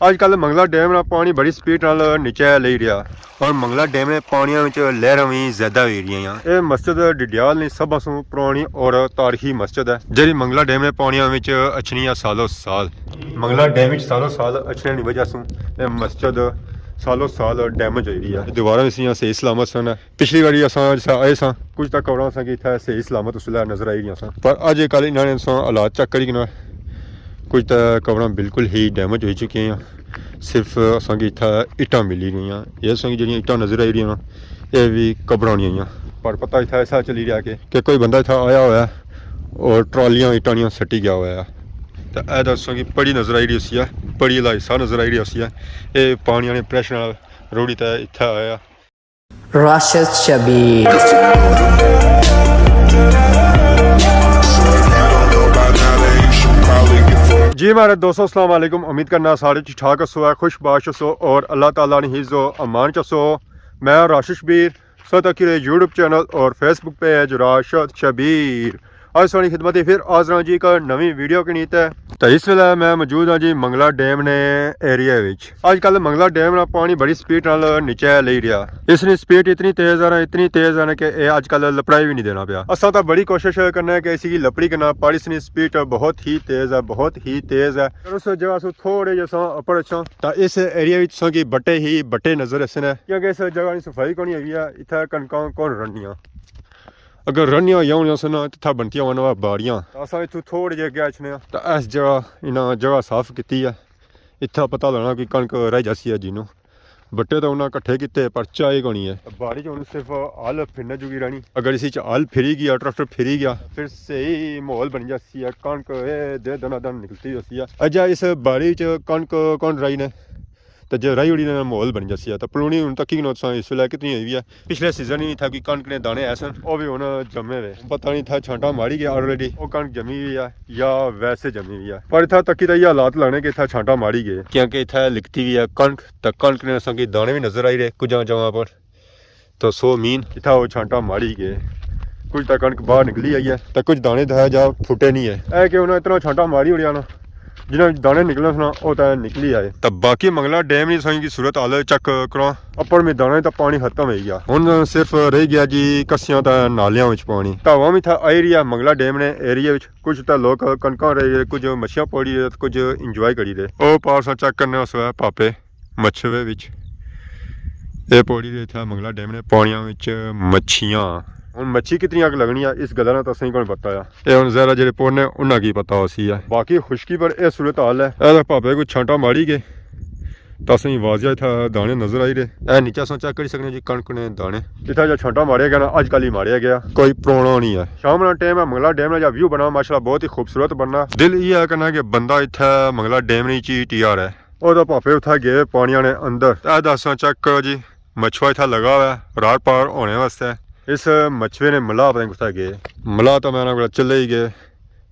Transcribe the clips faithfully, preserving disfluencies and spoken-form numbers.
اج کل منگلا ڈیم نا پانی بڑی سپیڈ نال نیچے لئی رہیا، اور منگلا ڈیم نے پانیاں وچ لہراں وی زیادہ ہوئی رہیاں۔ اے مسجد ڈڈیال نی سبھاں سوں پرانی اور تاریخی مسجد ہے، جیڑھی منگلا ڈیم نے پانیاں وچ اچھنی ہے سالوں سال۔ منگلا ڈیم وچ سالوں سال اچھنے نی وجہ سوں اے مسجد سالوں سال ڈیمیج ہوئی رہی ہے۔ دیواراں وی سیاں صحیح سلامت سن۔ پچھلی واری اساں جسا آئے ساں، کچھ تاں قبراں اساں کی اتھا صحیح سلامت اس ویلے نظر آئی رہیاں ساں، پر اج کل انہاں نے اساں حالات چیک کری کنا، کچھ تاں قبراں بالکل ہی ڈیمیج ہوئی چکی ہیں۔ صرف اساں کی اتھا اٹاں ملی گئیاں۔ یہ اساں کی جڑیاں اٹاں نظر آئی رہیاں نا، یہ بھی قبراں نہیں آئیاں۔ پر پتہ اتھا ایسا چلی رہیا کہ، کہ کوئی بندہ اتھا آیا ہوا ہے اور ٹرالیاں اٹاں نیاں سٹی گیا ہوا ہے۔ تے اے تاں اساں کی پڑی نظر آئی رہی ہوسی ہے، پڑی آلا حصہ نظر آئی رہی ہوسی ہے۔ اے پانی آنے پریشر نال روڑی تے اتھا آیا۔ راشد شبیر۔ جی مہاڑے دوستو، السلام علیکم۔ امید کرنا سارے ٹھیک ٹھاک ہسو، ہے خوش باش ہسو اور اللہ تعالیٰ نے حفظ و امان چ ہسو۔ میں راشد شبیر، سو تکی رہے یوٹیوب چینل اور فیس بک پیج راشد شبیر۔ اج سوہنی خدمت ہی پھر حاضر ہاں جی ایک نویں ویڈیو کے نیتے۔ تے اس ویلے میں موجود ہاں جی منگلا ڈیم نے ایریا وچ۔ اج کل منگلا ڈیم نا پانی بڑی سپیڈ نال نیچے لئی رہیا۔ اس نی سپیڈ اتنی تیز ہے نا، اتنی تیز ہے نا کہ اے اج کل لپڑائی وی نہیں دینا پیا۔ اساں تاں بڑی کوشش کرنے کہ اسی کی لپڑی کرنا، پر اس نی سپیڈ بہت ہی تیز ہے، بہت ہی تیز ہے۔ اگر اس جگہ سو تھوڑے جے ساں اپر اچھاں تاں اس ایریا وچ تساں کی بٹے ہی بٹے نظر اسن ہے، کیونکہ اس جگہ نی صفائی کونی ہوئی ہے، اتھا کنکاں کون رنیاں۔ اگر رنیاں ہوئیاں ہونیاں سن نا، تے اتھا بنتیاں ہونا باڑیاں۔ اساں اتھوں تھوڑے جے اگے اچھنے آں۔ تے اس جگہ، انہاں جگہ صاف کیتی ہے۔ اتھا پتہ لگنا کہ کنک رہ جاسی ہے جنوں۔ بٹے تے انہاں کٹھے کیتے، پر چائی کونی ہے۔ باڑی چ ہن صرف ہل پھرنے جوگی رہنی۔ اگر اسی چ ہل پھری گیا، ٹریکٹر پھری گیا، پھر صحیح ماحول بنی جاسی ہے۔ کنک اے دے دنا دن نکلتی ہوسی ہے۔ اجا اس باڑی چ کنک کون رائی نے؟ تے جے رائی اڑی نا ماحول بنی جاسی ہے۔ تے پلونی ہن تکی کنو تساں اس ویلے کتنی ہوئی وی ہے۔ پچھلے سیزن ہی اتھا کوئی کنک نے دانے آئے سن، او وی ہن جمے وے۔ پتہ نہیں اتھا چھانٹا ماری گیا آلریڈی، او کنک جمی وی ہے یا ویسے جمی وی ہے۔ پر اتھا تکی تے یہ حالات لگنے کہ اتھا چھانٹا ماری گئے، کیونکہ اتھا لکھتی وی ہے کنک، تے کنک نے اساں کی دانے وی نظر آئی رہے کچھ جگہ پر۔ تو سو مین اتھا او چھانٹا ماری گئے۔ کچھ تاں کنک باہر نکلی آئی ہے، تے کچھ دانے تھا جا پھٹے نہیں ہے۔ اے کہ انہاں اتنا چھانٹا ماری اڑیا نا، جنہاں وچ دانے نکلنے سنا، او تاں نکلی آئے۔ تے باقی منگلا ڈیم نی سائیں کی صورت حال چیک کراں۔ اپر میں دانے تاں پانی ختم ہوئی گیا۔ ہن صرف رہ گیا جی کسیاں تے نالیاں وچ پانی۔ تے عوام اتھا آئی رہی ہے منگلا ڈیم نے ایریا وچ۔ کچھ تاں لوگ کنکاں رہے، کچھ مچھیاں پوڑی رہے، کچھ انجوائے کری رہے۔ او پار سا چیک کرنے اس وقت پاپے۔ مچھوے وچ۔ اے پوڑی دے اتھا منگلا ڈیم نے پانیاں وچ مچھیاں۔ ہن مچھی کتنی اگ لگنی ہے، اس گلا نا تساں کون پتہ ہے۔ اے ہن زہرا جڑے پوڑنے انہاں کی پتہ ہوسی ہے۔ باقی خشکی پر اے صورت حال ہے۔ اے تاں پاپے کوئی چھانٹا ماری گئے۔ تساں واضح اتھا دانے نظر آئی رہے۔ اے نیچے اساں چیک کری سکنے جی کنک نے دانے۔ اتھا جو چھانٹا ماریا گیا نا، اج کل ہی ماریا گیا۔ کوئی پرانا نہیں ہے۔ شام نا ٹائم ہے، منگلا ڈیم نا جا ویو بنا، ماشاءاللہ بہت ہی خوبصورت بننا۔ دل یہ ہے کرنا کہ بندہ اتھا منگلا ڈیم نی چی ٹی آر ہے۔ او تاں پاپے اتھا گئے پانیاں نے اندر۔ اے تاں اساں چیک کرو جی، مچھوا اتھا لگا ہوا ہے، راڑ پار ہونے واسطے۔ اس مچھوے نے ملاح پتہ نہیں کتھا گئے۔ ملاح تاں میں انہاں کول چلے ہی گئے۔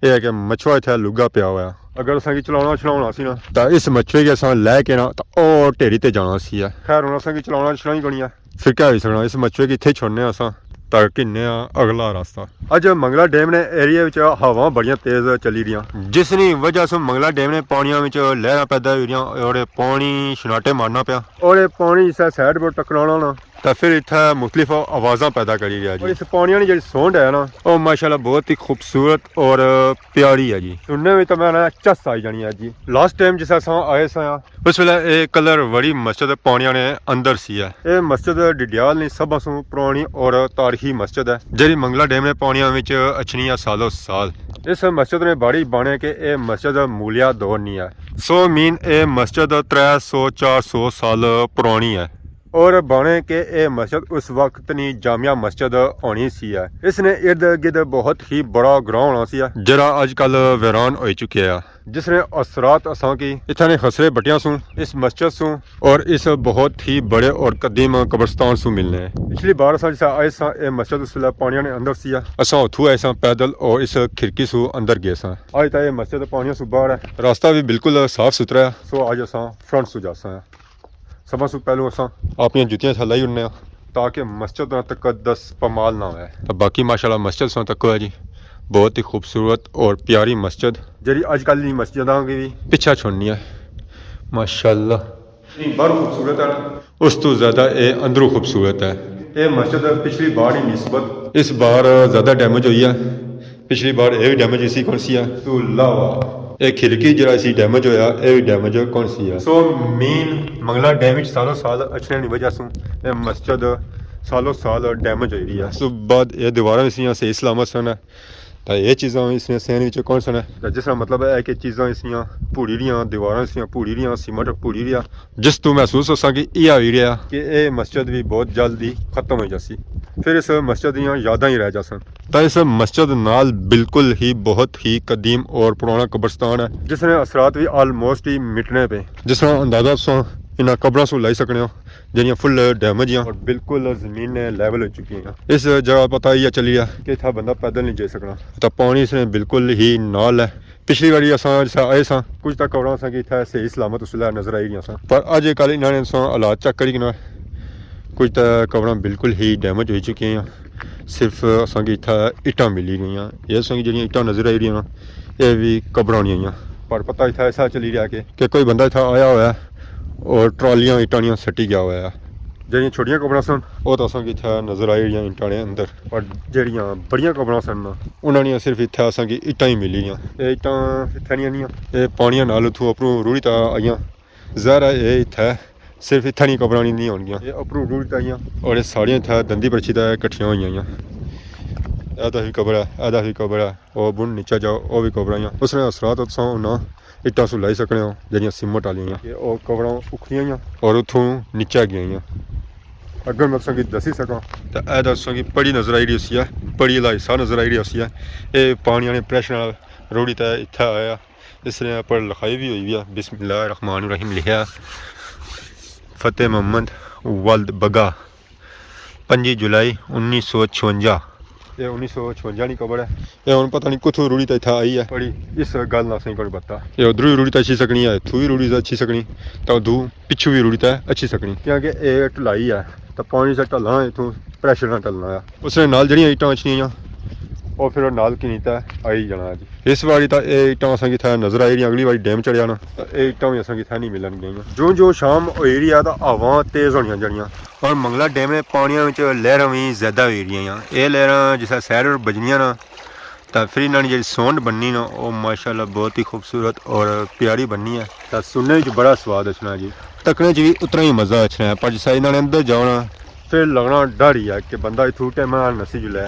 اے ہے کہ مچھوا اتھا لگا پیا ہوا ہے۔ اگر اساں کی چلانا چلانا سی نا، تاں اس مچھوے کی اساں لے کے نا، تاں او ڈھیری تے جانا سی ہے۔ خیر، ہن اساں کی چلانا چلانا ہی کونی ہے۔ پھر کیا ہوئی سکنا، اس مچھوے کی اتھے چھوڑنے آں اساں، تاں کنے آں اگلا راستہ۔ اج منگلا ڈیم نے ایریا وچ ہواواں بڑیاں تیز چلی رہیاں، جس نی وجہ سے منگلا ڈیم نے پانیاں وچ لہراں پیدا ہوئی رہیاں اور پانی شناٹے مارنا پیا۔ اور یہ پانی اس سائیڈ پر ٹکرانا نا، تاں پھر اتھا مختلف آوازاں پیدا کری رہیا جی۔ اور اس پانیاں نی جڑی سونڈ ہے نا، او ماشاءاللہ بہت ہی خوبصورت اور پیاری ہے جی۔ سننے وچ تاں میں نا چس آئی جانی ہے جی۔ لاسٹ ٹائم جس اساں آئے ساں، اس ویلے اے کلر وڑی مسجد پانیاں نے اندر سی ہے۔ اے مسجد ڈڈیال نی سبھاں سوں پرانی اور تاریخی مسجد ہے، جیڑھی منگلا ڈیم نے پانیاں وچ اچھنی ہے سالوں سال۔ اس مسجد نے بڑی بانے کہ اے مسجد مولیا دور نی ہے۔ سو مین اے مسجد ترے سو چار سو سال پرانی ہے۔ اور بانے کہ اے مسجد اس وقت نی جامع مسجد ہونی سی ہے۔ اس نے ارد گرد بہت ہی بڑا گراں ہونا سی ہے، جیڑا اج کل ویران ہوئی چکیا ہے۔ جس نے اثرات اساں کی اتھا نے خسرے بٹیاں سوں، اس مسجد سوں اور اس بہت ہی بڑے اور قدیم قبرستان سوں ملنے ہیں۔ پچھلی بار اساں جسا آئے ساں، اے مسجد اس ویلے پانیاں نے اندر سی ہے۔ اساں اتھوں آئے ساں پیدل اور اس کھڑکی سوں اندر گئے ساں۔ آج تاں اے مسجد پانیاں سوں باہر ہے۔ راستہ بھی بالکل صاف ستھرا ہے۔ سو آج اساں فرنٹ سوں جاساں۔ سبھاں سوں پہلو اساں اپنیاں جتیاں اتھا لائی اڑنے آں تاکہ مسجد نا تقدس پامال نہ ہوئے۔ تاں باقی ماشاءاللہ مسجد ساں تکو ہے جی، بہت ہی خوبصورت اور پیاری مسجد، جیڑھی اج کل نی مسجداں کی بھی پچھا چھوڑنی ہے۔ ماشاءاللہ۔ نہیں، باہروں خوبصورت ہے۔ اس تو زیادہ اے اندروں خوبصورت ہے۔ اے مسجد پچھلی بار ہی نسبت اس بار زیادہ ڈیمیج ہوئی ہے۔ پچھلی بار اے بھی ڈیمیج اسی کون سی ہے۔ تو علاوہ اے کھڑکی جڑا اسی ڈیمیج ہویا، اے بھی ڈیمیج کون سی ہے۔ سو مین منگلا ڈیم وچ سالوں سال اچھنے نی وجہ سوں اے مسجد سالوں سال ڈیمیج ہوئی رہی ہے۔ اس تو بعد اے دیواراں اس نیاں صحیح سلامت سن۔ تے اے چیزاں اس نے سین وچ کون سن؟ تے جس طرح مطلب ہے کہ چیزاں اس نیاں پوڑی رہیاں، دیواراں اس نیاں پوڑی رہیاں، سیمنٹ پوڑی رہیا، جس تو محسوس ہوساں کہ اے ہوئی رہیا کہ اے مسجد بھی بہت جلد ہی ختم ہو جاسی۔ پھر اس مسجد دیاں یاداں ہی رہ جاسن۔ تے اس مسجد نال بالکل ہی بہت ہی قدیم اور پرانا قبرستان ہے، جس نے اثرات بھی آلموسٹ ہی مٹنے پے۔ جس طرح اندازہ تساں انہاں قبراں سوں لائی سکنے ہو، جڑیاں فل ڈیمیج ہیاں اور بالکل زمین نے لیول ہو چکی ہیں۔ اس جگہ پتہ ہی چلی گیا کہ اتھا بندہ پیدل نہیں جائی سکنا۔ تے پانی اس نے بالکل ہی نال ہے۔ پچھلی واری اساں جسا آئے ساں، کچھ تک قبراں اساں کی اتھا صحیح سلامت اس ویلے نظر آئی رہیاں ساں، پر اج کل انہاں نے اساں حالات چیک کری کنا، کچھ تک قبراں بالکل ہی ڈیمیج ہوئی چکی ہیں۔ صرف اساں کی اتھا اٹاں ملی گئیاں۔ یہ اساں کی جڑیاں اٹاں نظر آئی رہیاں نا، یہ بھی قبراں نہیں آئیاں۔ پر پتہ اتھا ایسا چلی رہیا کہ، کہ کوئی بندہ اتھا آیا ہوا ہے اور ٹرالیاں اٹاں نیاں سٹی گیا ہوا ہے۔ جڑیاں چھوٹیاں قبراں سن، وہ تو اساں کی اتھا نظر آئی رہیاں اٹاں نے اندر۔ پر جڑیاں بڑیاں قبراں سن نا، انہاں نیاں صرف اتھا اساں کی اٹاں ہی ملی رہیاں۔ یہ اٹاں اتھا نیاں نہیں، یہ پانیاں نال اتھوں اپروں روڑی تا آئیاں۔ ظاہر ہے اے اتھے صرف اتھے نی قبراں نی نہیں ہونگیاں۔ اے اپروں روڑی تائیاں اور اے ساریاں اتھے دندی پرچی تے کٹھیاں ہوئیاں ہوئیاں۔ اے دا وی قبر ہے، اے دا وی قبر ہے، او بن نیچے جاؤ، او وی قبراں آئیاں۔ اس نے اثرات تساں انہاں اٹاں سوں لائی سکنے ہو جیڑیاں سیمنٹ آلیاں آئیاں۔ اے او قبراں اکھڑیاں آئیاں اور اتھوں نیچے گیاں آئیاں۔ اگر میں تساں کی دسی سکاں تے اے دا تساں کی پڑی نظر آئی رہی ہوسی ہے، پڑی آلا حصہ نظر آئی رہی ہوسی ہے۔ اے پانی آلے پریشر نال روڑی تے اتھے آیا۔ اس نے اوپر لکھائی بھی ہوئی ہوئی ہے، بسم اللہ الرحمن الرحیم لکھیا، فتح محمد ولد بگا، پنجی جولائی انیس سو چھونجا۔ یہ انیس سو چھونجا نی قبر ہے۔ یہ ہن پتہ نہیں کتھوں روڑی تے اتھا آئی ہے، بڑی اس گل نال اساں کی کوئی پتہ۔ یہ ادھروں ہی روڑی تے اچھی سکنی ہے، اتھوں ہی روڑی تے اچھی سکنی، تے ادھوں پچھوں بھی روڑی تے اچھی سکنی، کیونکہ یہ ڈھلائی ہے۔ تے پانی سے ڈھلنا ہے، اتھوں پریشر نال ڈھلنا ہے۔ اس نے نال جڑیاں اٹاں اچھنیاں آئیاں، او پھر او نال کنی تے آئی جانا ہے جی۔ اس واری تاں اے اٹاں اساں کی اتھا نظر آئی رہیاں، اگلی واری ڈیم چڑھیا نا، تاں اے اٹاں وی اساں کی اتھا نہیں ملن گیاں۔ جوں جوں شام ہوئی رہی ہے تاں ہواں تیز ہونیاں جانیاں۔ اور منگلا ڈیم نے پانیاں وچ لہراں وی زیادہ ہوئی رہیاں۔ اے لہراں جسے سیر بجنیاں نا، تاں پھر انہاں نی جیڑھی سونڈ بننی نا، او ماشاءاللہ بہت ہی خوبصورت اور پیاری بننی ہے۔ تاں سننے وچ بڑا سواد اچھنا جی۔ تکنے وچ وی اتنا ہی مزہ اچھنا ہے، پر جسے انہاں نے اندر جاؤ نا، پھر لگنا ڈر ہی ہے کہ بندہ اتھوں ٹائم نال نسی جلے،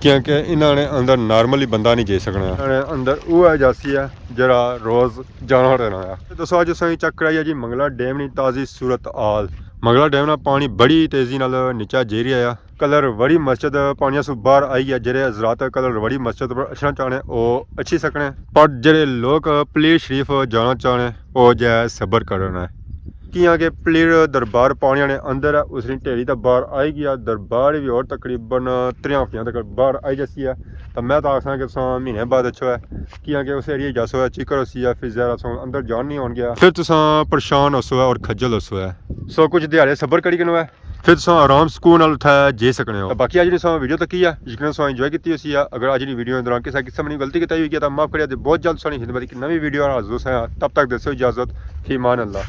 کیونکہ انہاں نے اندر نارملی بندہ نہیں جائی سکنا۔ انہاں نے اندر اوہ جاسی ہے جڑا روز جانا رہنا ہے۔ دوستو، اج اساں چیک کرائی ہے جی منگلا ڈیم نی تازی صورت حال۔ منگلا ڈیم نا پانی بڑی تیزی نال نیچا جائی رہیا ہے۔ کلر وڑی مسجد پانیاں سوں باہر آئی گیا۔ جڑے حضرات کلر وڑی مسجد پر اچھنا چاہنے، او اچھی سکنے، پر جڑے لوگ پلیر شریف جانا چاہنے، او جے صبر کرنا ہے، کیاں کہ پلیر دربار پانیاں نے اندر ہے، اس نی ڈھیری تے باہر آئی گیا۔ دربار وی اور تقریباً تریاں ہفتیاں تک باہر آئی جاسی ہے۔ تاں میں تاں آکھساں کہ تساں مہینے بعد اچھو ہے، کیاں کہ اس ایریے جاسو ہے، چیکر ہوسی ہے، پھر زیادہ تساں اندر جان نہیں ہون گیا، پھر تساں پریشان ہوسو ہے اور خجل ہوسو ہے۔ سو کچھ دیہاڑے صبر کری کنو ہے، پھر تساں آرام سکون نال اتھے جائی سکنے ہو۔ تاں باقی اج نی تساں ویڈیو تکی ہے، یقیناً تساں انجوائے کیتی ہوسی ہے۔ اگر اج نی ویڈیو دوران کسے قسم نی غلطی کتائی ہوئی ہے تاں معاف کریا تے بہت جلد تساں نی خدمت اچ نویں ویڈیو نال حاضر ہوساں۔ تب تک دیسو اجازت، فی امان اللہ۔